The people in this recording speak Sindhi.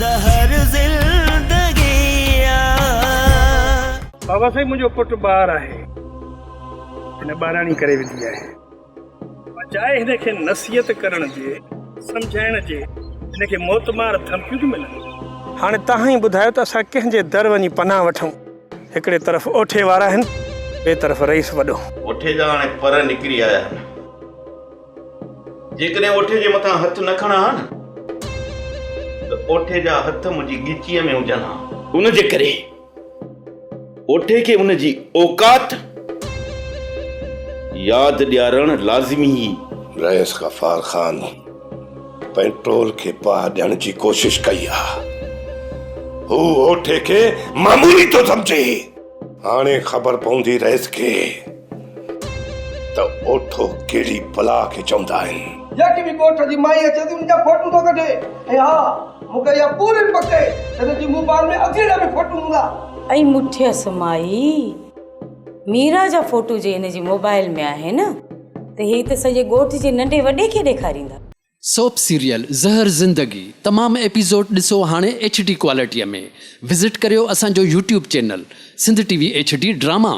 زهر زندگي آ. بابا سائين منهنجو پٽ ٻار آهي. هن ٻاراڻي ڪري وڌي آهي. بجاء هن کي نصيحت ڪرڻ جي، سمجهائڻ جي، هن کي موتمار ڌمڪيون ٿيون ملن. هاڻي توهان ئي ٻڌايو ته اسان ڪنهن جي در وڃي پناهه وٺون؟ هڪڙي طرف اوٺي وارا آهن، ٻئي طرف رئيس وڏو. اوٺي جا هاڻي پر نڪري آيا آهن. جيڪڏهن اوٺي جي مٿان هٿ نه کڻان ها نه ته اوٺي جا هٿ منهنجي ڳچيء ۾ هجن ها. ان جي ڪري اوٺي کي ان جي اوقات ياد ڏيارڻ لازمي هئي. رئيس غفار خان پيٽرول کي باهه ڏيڻ جي ڪوشش ڪئي آ. هو اوٺي کي معمولي ٿو سمجهي. هاڻي خبر پوندي رئيس کي ته اوٺو ڪهڙي بلا کي چوندا آهن. جيڪي به ڳوٺ جي مائي اچي ٿي ان جا فوٽو ٿو ڪڍي ۽ ها مون کي اها پوري پڪ آهي ته هن جي موبائل ۾ اڳي جا به فوٽو هوندا. ائي مٺيس مائي، ميرا جا فوٽو جي هن جي موبائل ۾ آهن ته هي ته سڄي ڳوٺ جي ننڍي وڏي کي ڏيکاريندا. سوپ سيريل زهر زندگي تمام ايپيسوڊ ڏسو هاڻي ايڇ ڊي ڪوالٽي ۾ وزٽ ڪريو اسان جو YouTube channel Sindh T V H D drama.